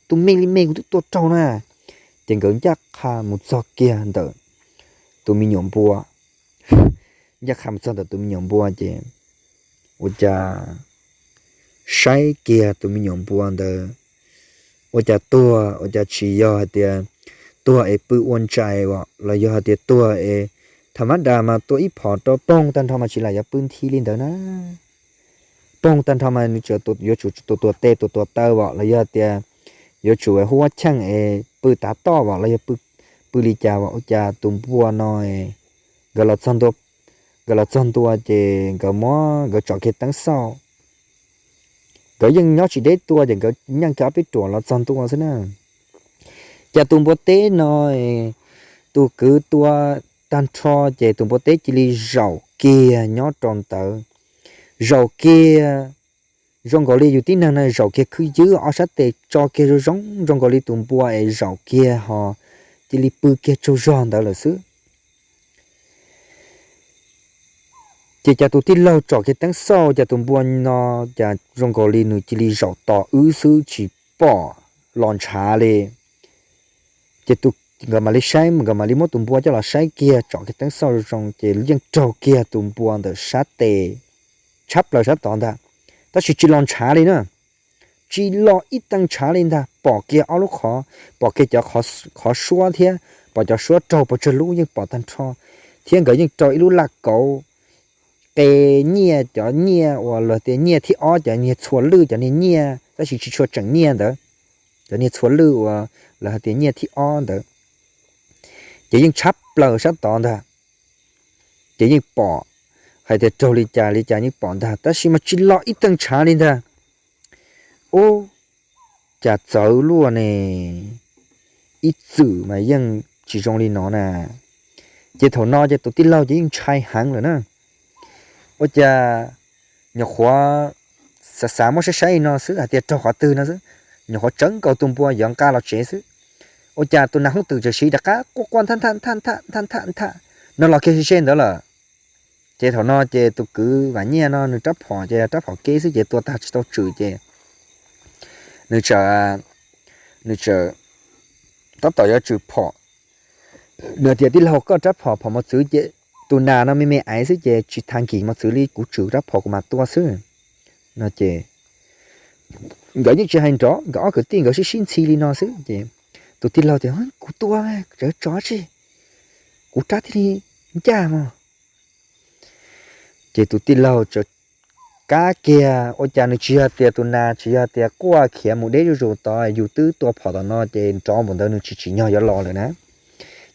tus me li me kuv twb tua raug na. Ces nkawd ncaj qha mus txog kiag ntawm tus me nyuam npua, ncaj qha mus txog ntawm tus me nyuam npua ces ua cas saib kiag tus me nyuam npua ntawd ua cas tuag, ua cas tsis yog hais tias tuag es pw ua ntsais os, los yog hais tias tuag es tham mab das mas tua ib phom rau poog tag nrho mas tsis lam yuav pw nthi li ntawd na. Poog tag nrho mas nws tseem yuav tsum tus tuag tes tus tuag taw os, los yog tias yuav tsum huab cheej es pw tav toj os, los yog pw li cas os, ua cas tus npua no nkawd los txog ntua, nkawd los txog ntua ces nkawd muab nkawd tsom kiag teeb xauj. Nkawd yeej nyob tsis deb tua ces nkawd nyeej kiag ob peb ruam los txog ntua xwb na. Cas tus npua teb no tus kwv tua tag nrho ces tus npua teb cia li zaum kiag nyob rau ntawd, zaum kiag zoo nkaus li yus tib neeg na, zaum kiag khwb ywb ob sab tes tso kiag zoo zoo zoo nkaus li tus npua es zaum kiag ho cia li pw kiag tsaug zog ntawd lawm xwb. Ces cas tus tij laug tsom kiag teeb xauj cas tus npua no cas zoo nkaus li nws cia li zaum tos wb xwb tsis pom los ntshav li. Ces nkawd mam li saib, nkawd mam li muab tus npua coj los saib kiag, tsom kiag teeb xauj zoo zoo ces yeej raug kiag tus npua ntawm sab tes, tshab plaws sab tod ntag, tab sis tsis los ntshav li na. Tsis los ib tee ntshav li ntag, pom kiag ob lub qhov, pom kiag cov qhov suab thiab pom cov suab raug pes tsawg lub yeej pom tag nrho, thiab nkawd yeej rau ib lub laj kauv qe nyiaj, cov nyiaj uas luag tias nyiaj thib ob, cov niag txhua lwj, cov niag nyiaj tab sis tsis tshua tseem nyiaj ntawd, cov niag txhua lwj uas lawv hais tias nyiaj thib ob ntawd, ces yeej tshab plaws sab tod ntag. Ces yeej pom hais tias raug li cas li cas yeej pom ntag, tab sis mas tsis los ib tee ntshav li ntag. Ub, cas txawv luaj ne, ib txwm mas yeej tsis zoo li no na. Ces thaum no ces tus tij laug ces yeej ntshai heev lawm na. Ua cas nyuam qhuav xav xav muab saib saib li no xwb hais tias raug qhov twg no xwb, nyuam qhuav tsawv nkaus tus npua yuav nqa los tsev xwb, ua cas tus nas hooj twm txawm siv rov qab quaj quaj nthaj nthaj nthaj nthaj nthaj nthaj no los kiag ze ze ntawd lawm. Ces thaum no ces tus kwv Vam Nyiaj no nws rab phom ces rab phom keb xwb ces tua tag tsis tau tswm ces nws txawm, nws txawm tab tom yuav tswm phom. Nws tias, Tij laug, koj rab phom phom mos txwv ces tus nas no me me aiv xwb ces tsis tha nkis mos txwv li, kuv tswm rab phom kuv mam tua xwb no ces nkawd yeej tsis hais nrov, nkawd ob kwv tij nkawd sib sib ntxhi li no xwb ces tus tij laug tias, Kuv tua, tso tso tsi, kuv rab thiaj li ncaj mog. Ces tus tij laug txawm kab kiag, ua cas nws tsis yog tias tus nas tsis yog tias quaj khiav mus deb zuj zus tod, yus twb tua phom tom no ces nrov npaum ntawd nws tsis tsim nyog yuav los lawm na.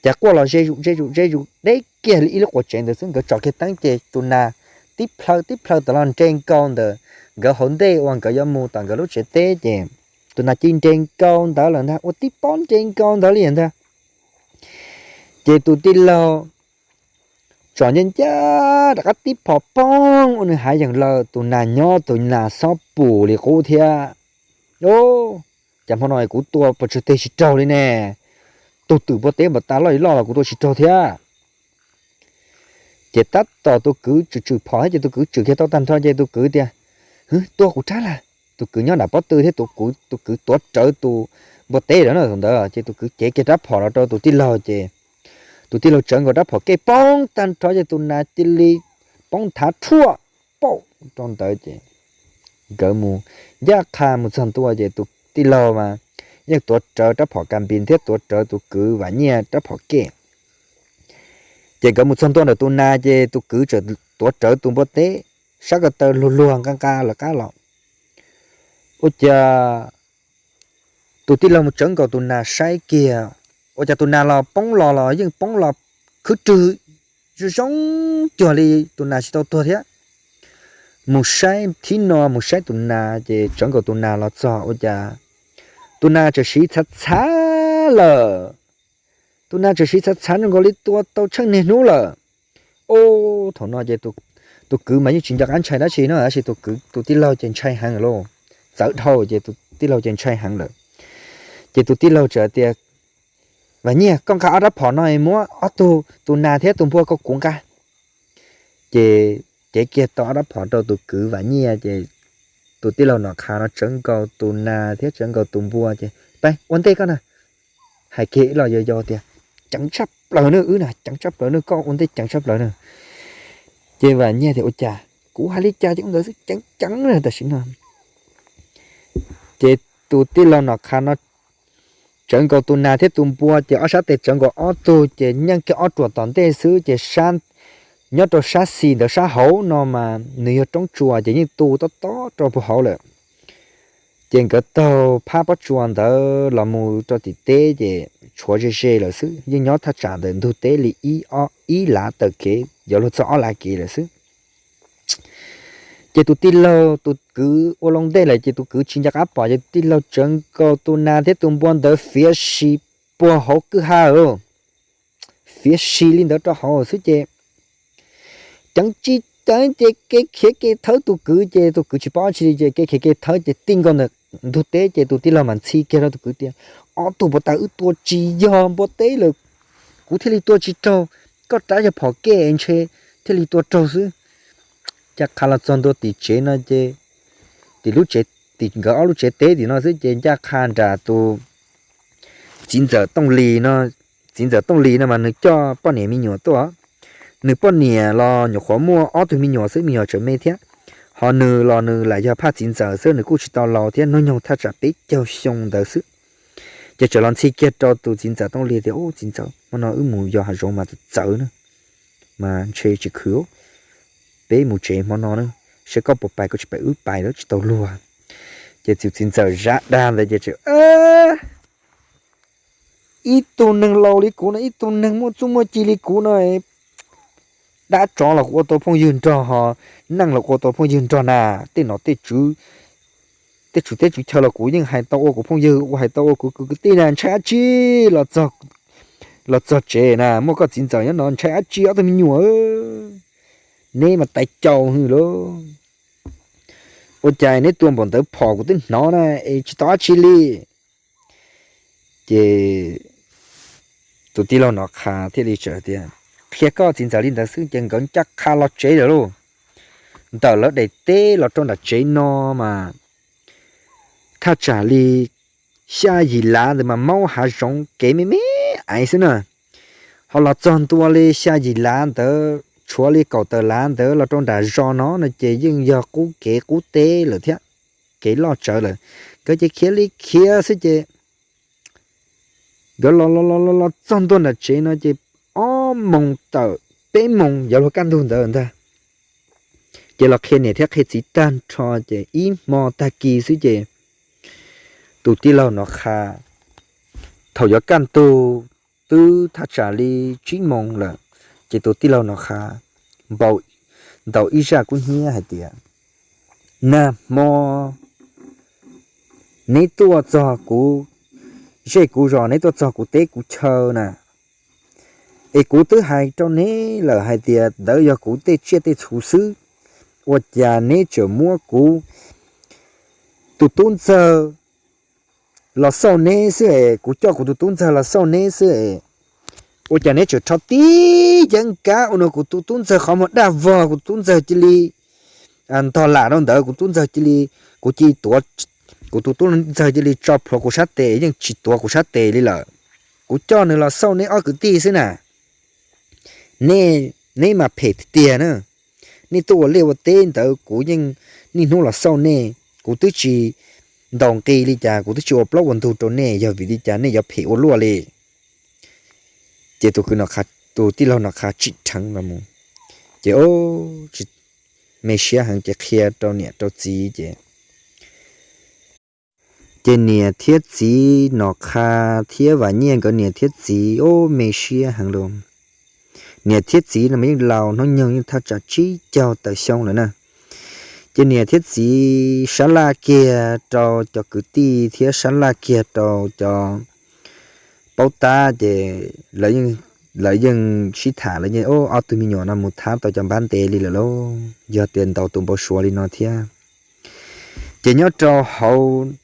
Cas quaj los ze zus ze zus ze zus deb kiag li ib lub quas tsev ntawd xwb, nkawd tsom kiag teeb ces tus nas tib plhaw tib plhaw tom los nres nkaus ntawm nkawd hauv ntej uas nkawd yuav mus tom nkawd lub tsev teb ces tus nas cia li nres nkaus ntawd lawm ntag, ua tib pob nres nkaus ntawd li ntag. Ces tus tij laug tsom ncaj ncaj rov qab tib phom poog ua nws hav yeem lawm, tus nas nyob tus nas xob pus li qub thiab. Cas hmo no kuv tus pos tsawg teg tsis raug li ne, tus twm npua teb npam tas loj li loj los kuv tua tsis raug thiab. Ces tab tom tus kwv tswm tswm phom thiab ces tus kwv tswm kiag tau tag nrho ces tus kwv tias, Hwv, tua kuv rab lawm. Tus kwv nyob nram pob tw thiab tus kwv tuav rawv tus npua teb lawm na thaum ntawd ces tus kwv cev kiag rab phom los rau tus tij laug ces tus tij laug tsawv nkaus rab phom kej poob tag nrho ces tus nas cia li poob nthav rhuaj pauj rau ntawd ces nkawd mus ncaj qha mus txog ntua ces tus tij laug mas yeej tuav rawv rab phom kas npis thiab tuav rawv tus kwv Vam Nyiaj rab phom kej. Ces nkawd mus txog ntua ntawm tus nas ces tus kwv txawm tuav rawv tus npua teb sab ko taw luag luag nqa nqa lawv qab los. Ua cas tus tij laug mus tsawv nkaus tus nas saib kiag, ua cas tus nas los poob los los yeej poob los khwb rwg zoo zoo cuag li tus nas tsis tau tuag thiab. Mus saib thib no mus saib tus nas ces tsawv nkaus tus nas los txog ua cas tus nas txawm siv txhav txhav lawm. Tus nas txawm siv txhav txhav zoo nkaus li tua tau tsheej niag hnub lawm. Ub, thaum no ces tus kwv mas yeej tsis nco qab ntshai dab tsi no tab sis tus kwv tus tij laug ces ntshai heev lawm lauj. Txawv dhau ces tus tij laug ces ntshai heev lawm. Ces tus tij laug txawm tias, Vam Nyiaj, koj nqa ob rab phom no muab ob tug tus nas thiab tus npua ko kuv nqa. Ces cev kiag tau ob rab phom rau tus kwv Vam Nyiaj ces tus tij laug Nom Qha no tsawv nkaus tus nas thiab tsawv nkaus tus npua ces, Peb ua ntej koj na. Hais kiag ib los yau yau tias, Ceev tshaj plaws na, wb na ceev tshaj plaws na, koj ua ntej ceev tshaj plaws na. Ces Vam Nyiaj tias, Ua cas kuv hais li cas ces ua ntawd xwb, ceev ceev na tam sim no. Ces tus tij laug Nom Qha no tsawv nkaus tus nas thiab tus npua ces ob sab tes tsawv nkaus ob tug ces nyeej kiag ob ruam tom ntej xwb ces nyob rau sab xis ntawd sab hauv no mas nws yog roob tsua ces yeej tu tob tob rau puag hauv lawm. Ces nkawd taug phab pob tsuas ntawd los mus rau tim teb ces tshuav ze ze lawm xwb, yeej nyob thaj tsam ntawm ntug teb li ib lav taw kev yuav luag txog ob lav kev lawm xwb. Ces tus tij laug tus kwv ua loo ntej lawm ces tus kwv tsis nco qab pom ces tus tij laug tsawv nkaus tus nas thiab tus npua ntawd fiav si puag hauv kwj ha, fiav si li ntawd rau hauv xwb ces ceev tsis ceev ces kev khiav kev thawb tus kwv ces tus kwv tsis paub tsi li ces kev khiav kev thawb ces tij nkaus ntawm ntug teb ces tus tij laug mam ntxhi kiag rau tus kwv tias, Ob tug puas tas wb tua tsis yog npua teb lawm, kuv thiaj li tua tsis raug, koj rab yog phom kej ntshe thiaj li tua raug xwb. Ncaj qha los txog ntua tim tsev no ces, tim lub tsev, tim nkawd ob lub tsev teb tim no xwb ces ncaj qha nram tus txiv ntxawm Tooj Lis no, txiv ntxawm Tooj Lis no mas nws coj poj niam me nyuam tuaj. Nws poj niam los nyuam qhuav muaj ob tug me nyuam xwb, me nyuam tseem me thiab. Ho nws los nws lam yog phaj txiv ntxawm xwb, nws kuj tsis tau laus thiab, hnub nyoog thaj tsam peb caug xyoo ntawd xwb. Ces txawm los ntxhi kiag rau tus txiv ntxawm Tooj Lis tias, Ub, txiv ntxawm, hmo no wb mus yos hav zoov mas txawv txawv na, mas ntshe tsis khwv, peb mus tsev hmo no na, seb koj puas pais, koj tsis pais wb pais lawm tsis tau luag. Ces tus txiv ntxawm zab dag ntawd ces, Ib tug neeg laus li kuv no, ib tug neeg muaj txuj muaj ci li kuv no, dab tsov los kuv ua tau phooj ywg nrog, ho neeg los kuv ua tau phooj ywg nrog na, tej nom tej tswv, tej tswv teb tswv chaw los kuv yeej hais tau ua kuv phooj ywg, ua hais tau ua kuv kwv tij na, ntshai dab tsi los txog, los txog tsev na, muaj koj txiv ntxawm nyob no ntshai dab tsi ob tug me nyuam, neb mas tais caus hwv lauj. Ua cas neb tua npaum ntawd phom kuv twb hnov na, es tsis tau dab tsi li. Ces tus tij laug Nom Qha thiaj li teb tias, Qhia koj txiv ntxawm li ntawd xwb. Ces nkawd ncaj qha los tsev lawm lauj. Ntawm lawv daim teb los rau nram tsev no mas thaj tsam li xya yim lav ntawd mas maub hav zoov kev me me aiv xwb na. Ho los txog ntua li xya yim lav ntawd, tshuav li kaum tawm lav ntawd los rau nram zos no no ces yeej yog qub kev qub teb lawm thiab, kev loj tsawv lawm. Nkawd ces khiav li khiav xwb ces nkawd los los los los txog ntua nram tsev no ces ob moos tawm peb moos yuav luag kaj ntug ntawd ntag. Ces los qhia niam thiab qhia txiv tag nrho ces ib hmo tag kis xwb ces tus tij laug Nom Qha, thaum yuav kaj ntug twb thaj tsam li tsib moos lawm, ces tus tij laug Nom Qha npau ntaus ib zaj kub hnyiab hais tias, Nag hmo neb tuaj txog kuv zej kuv zos, neb tuaj txog kuv teb kuv chaw na, es kuv twb hais rau neb lawm hais tias ntawd yog kuv tej tsiaj tej txhu xwb, ua cas neb tseem muab kuv tus tub ntxawg los xauj neb xwb es, kuv coj kuv tus tub ntxawg los xauj neb xwb es, ua cas neb tseem rho tib yeeb kab ua rau kuv tus tub ntxawg qhov muag daj vog, kuv tus tub ntxawg cia li ntog lam rau ntawd, kuv tub ntxawg cia li, kuv cia li tuav, kuv tus tub ntxawg cia li tso plhuav kuv sab tes, yeej tsis tuav kuv sab tes li lawm. Kuv coj nws los xauj neb ob kwv tij xwb na. Nej, neb mas phem tiag tiag na. Nej tuaj ua liaj ua teb ntawd kuv yeej niaj hnub los xauj nej, kuv twb tsis ntaus nqi li cas, kuv twb tsis ua plaub ua ntug rau nej, yog vim li cas nej yuav phem ua luaj li? Ces tus kwv Nom Qha, tus tij laug Nom Qha tsim dheev los mus, ces tsis, me siab heev ces qhia rau niam rau txiv ces, ces niam thiab txiv Nom Qha thiab Vam Nyiaj nkawd niam thiab txiv ub me siab heev los. Niam thiab txiv no mas yeej laus, hnub nyoog yeej thaj tsam tsib caug tawm xyoo lawm na. Ces niam thiab txiv sab laj kiag rau cov kwv tij thiab sab laj kiag rau cov paub tab ces lawv yeej sib tham, lawv yeej, Ob tug me nyuam no mus thab tau cov npab ntev li lawm lauj, yog tias ntaus tus npau suav li no thiab. Ces nyob rau hauv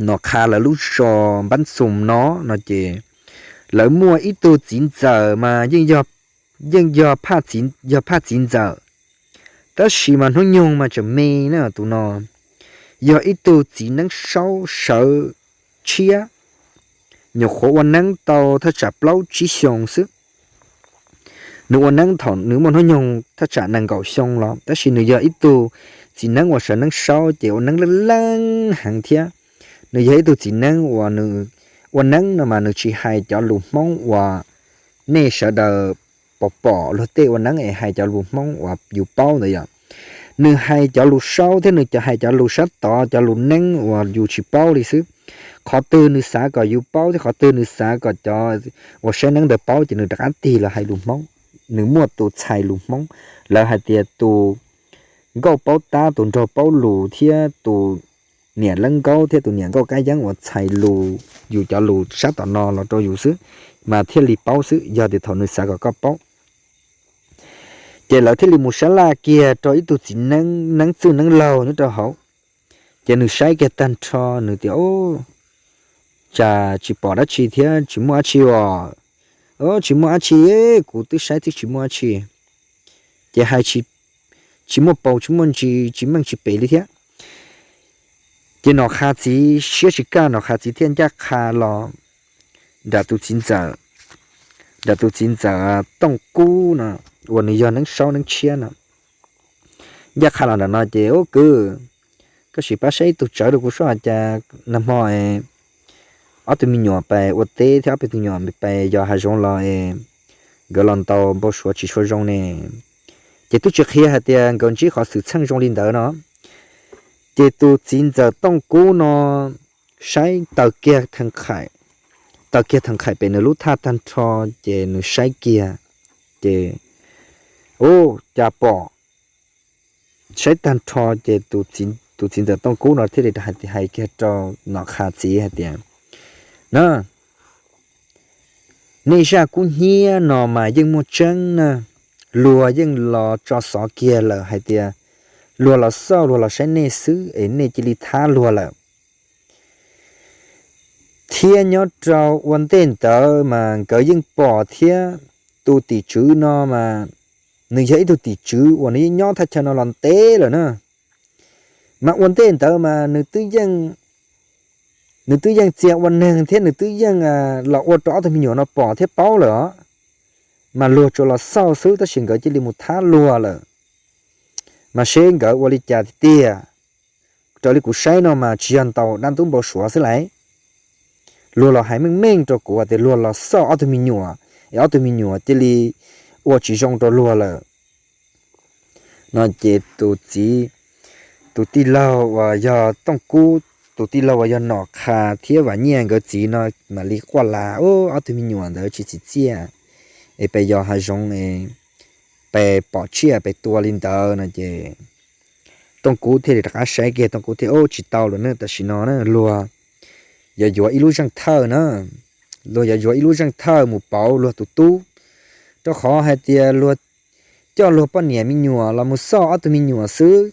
Nom Qha lawv lub zos npab xum no, no ces lawv muaj ib tug txiv ntxawm mas yeej yog, yog phaj txiv ntxawm, Tab sis mas hnub nyoog mas tseem me na, tus no yog ib tug txiv neeb saub sawv tshiab, nyuam qhuav ua neeb tau thaj tsam plaub tsib xyoo xwb. Nws ua neeb thaum nws muaj hnub nyoog thaj tsam nees nkaum xyoo los, tab sis nws yog ib tug txiv neeb uas sawv neeb saub ces ua neeb leej leej heev thiab. Nws yog ib tug txiv neeb uas nws ua neeb no mas nws tsis hais cov lus Hmoob uas nej sawv daws pom pom luag tej ua neeb es hais cov lus Hmoob uas yus paub ntawd yom. Nws hais cov lus saub thiab nws cov hais cov lus sab tod, cov lus neeb uas yus tsis paub li xwb. Qhov twg nws xav kom yus paub thiab qhov twg nws xav kom cov uas saib neeb ntawd paub ces nws rov qab tig los hais lus Hmoob. Nws muaj tus txhais lus Hmoob, lawv hais tias tus nkauj paub tab, tus nraug paub lus thiab tus niam leeb nkaub thiab tus niam nkauj kab yeeb uas txhais lus yus cov lus sab tom no los rau yus xwb, mas thiaj li paub xwb, yog tias thaum nws xav kom koj paub. Ces lawv thiaj li mus sab laj kiag rau ib tug txiv neeb, neeb txwj neeb laug nyob rau hauv. Ces nws saib kiag tag nrho, nws tias, Ub, tsam tsis pom dab tsi thiab tsis muaj dab tsi os. Ub, tsis muaj dab tsi, kuv twb saib twb tsis muaj dab tsi. Ces hais tsis muaj paus tsis muaj ntsis, tsis meej tsis pem li thiab. Ces Nom Qha txiv siab tsis kaj, Nom Qha txiv thiaj ncaj qha los nram tus txiv ntxawm, nram tus txiv ntxawm Tooj Kub no, uas nws yog neeb saub neeb tshiab no. Ncaj qha los nram no ces, Ub kwv, koj sim pab saib ib tug tsawv rau kuv soj, cas nag hmo ob tug me nyuam pais ua teb thiab ob peb tug me nyuam pais yos hav zoov los es nkawd los ntaus npau suav tsis tshua zoo ne. Ces twb tsis qhia hais tias nkawd ntsib qhov xwm txheej zoo li ntawd no. Ces tus txiv ntxawm Tooj Kub no saib taws kiag, taws kiag theem qhaim pem nws lub thaj tag nrho, ces nws saib kiag, ces, Ub, cas pom. Saib tag nrho ces tus txiv ntxawm Tooj Kub no thiaj li hais kiag rau Nom Qha txiv hais tias, Na, nej zaj kub hnyiab no mas yeej muaj tseeb na. Luag yeej los tso xov kiag lawm hais tias luag los xauj, luag los saib nej xwb es nej cia li thab luag lawm. Thiab nyob rau ua ntej ntawd mas nkawd yeej pom thiab, tus tim tswv no mas nws yog ib tug tim tswv uas nws yeej nyob thaj chaw no los ntev lawm na. Mas ua ntej ntawd mas nws twb yeej txia ua neeg thiab nws twb yeej los ua rau ob tug me nyuam no pom thiab paub lawm os. Mas luag tsuas los xauj xwb tab sis nkawd cia li mus thab luag lawm. Mas seb nkawd ua li cas tiag tiag. Raws li kuv saib no mas tsis yog ntaus dab ntub npau suav xwb lauj. Luag los hais meej meej rau kuv tias luag los xauj ob tug me nyuam, es ob tug me nyuam cia li ua tsis zoo rau luag lawm. No ces tus txiv, tus tij laug uas yog Tooj Kub, tus tij laug uas yog Nom Qha thiab Vam Nyiaj nkawd txiv no mam li quaj las, Ub, ob tug me nyuam ntawd tsis txim txiaj es pes yos hav zoov es pes pom tsiaj pes tua li ntawd no ces Tooj Kub thiaj li rov qab saib kiag, Tooj Kub thiaj, Ub, tsis tau lawm na, tam sim no na luag yuav yuav ib lub zeej thawj na, luag yuav yuav ib lub zeej thawj mus pauv luag tus tub, rau qhov hais tias luag coj luag poj niam me nyuam los mus xauj ob tug me nyuam xwb,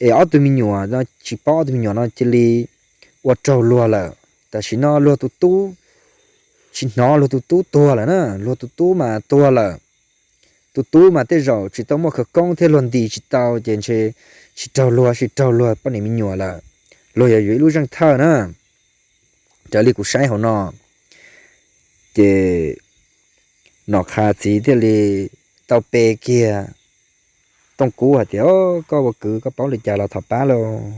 es ob tug me nyuam no tsis paub, ob tug me nyuam no cia li ua raug luag lawm. Tam sim no luag tus tub, tsis hnov luag tus tub tuag lawm na, luag tus tub mas tuag lawm. Tus tub mas tej zaum tsis tau muaj khawv koob thiab luag ntis tsis tau ces ntshe tsis raug luag, tsis raug luag poj niam me nyuam lawm. Luag yuav yuav ib lub zeej thawj na, raws li kuv saib hauv no. Ces Nom Qha txiv thiaj li tau pe kiag Tooj Kub hais tias, Koj ua kwv koj paub li cas los thov pab lauj,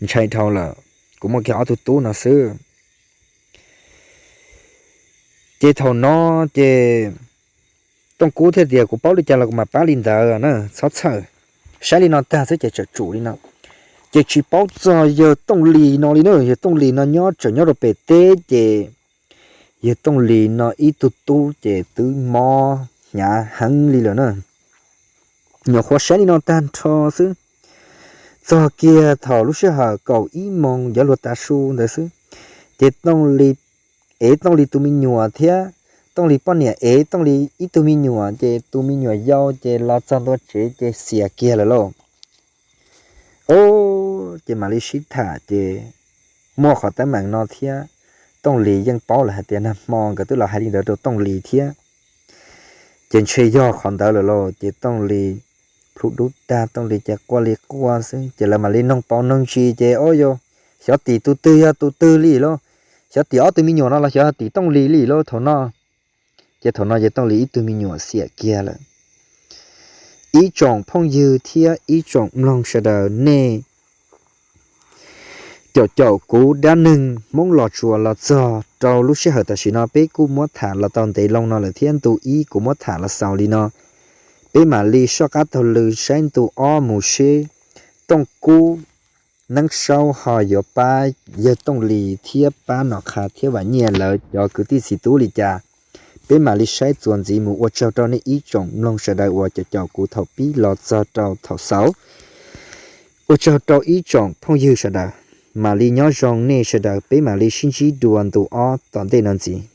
ntshai dhau lawm, kuv muaj kiag ob tug tub no xwb. Ces thaum no ces Tooj Kub thiaj tias, Kuv paub li cas los kuv mam pab li ntawd na, txhob txhawj. Saib li no tag xwb ces tseem tsum li no. Ces tsis paub txog yawg Tooj Lis no li na, yawg Tooj Lis no nyob tseem nyob rau pem teb ces yawg Tooj Lis no ib tug tub ces twb mob hnyav heev li lawm na. Nyuam qhuav saib li no tag nrho xwb, txog kiag thaum lub sij hawm kaum ib moos yuav luag tav su ntawd xwb, ces Tooj Lis, ev Tooj Lis tus me nyuam thiab Tooj Lis poj niam ev Tooj Lis ib tug me nyuam, ces tus me nyuam yau ces los txog ntua tsev ces xiam kiag lawm lauj. Ub, ces mam li sib tham ces muaj qhov teeb meem no thiab. Tooj Lis yeej paub lawm hais tias nag hmo nkawd twb los hais li ntawd rau Tooj Lis thiab, ces ntshe yog qhov ntawd lawm lauj. Ces Tooj Lis plhu dub tag, Tooj Lis ces quaj li quaj xwb. Ces lawv mam li noog paus noog ntsis ces, o yog xyov tim tus twg yog tus twg li lauj, xyov tim ob tug me nyuam no los xyov tim Tooj Lis li lauj thaum no. Ces thaum no ces Tooj Lis ib tug me nyuam xiam kiag lawm. Ib tsoom phooj ywg thiab ib tsoom mloog sawv daws, nej caum caum kuv dab neeg Hmoob Los Tsuas los txog rau lub sij hawm tam sim no peb kuj muab tham los tau ntev loo no lawm thiab ntu ib kuv muab tham los xaus li no. Peb mam li soj qab taug lw saib ntu ob mus seb Tooj Kub Neeb Saub ho yuav pab yawg Tooj Lis thiab pab Nom Qha thiab Vam Nyiaj lawv cov kwv tij txiv tub li cas. Peb mam li saib txuas ntxiv mus. Ua tsaug rau nej ib tsoom mloog sawv daws uas caum caum kuv thaum pib los txog rau thaum xaus. Ua tsaug rau ib tsoom phooj ywg sawv daws. Mam li nyob zoo nej sawv daws, peb mam li sib ntsib dua ntu ob tom ntej no ntxiv.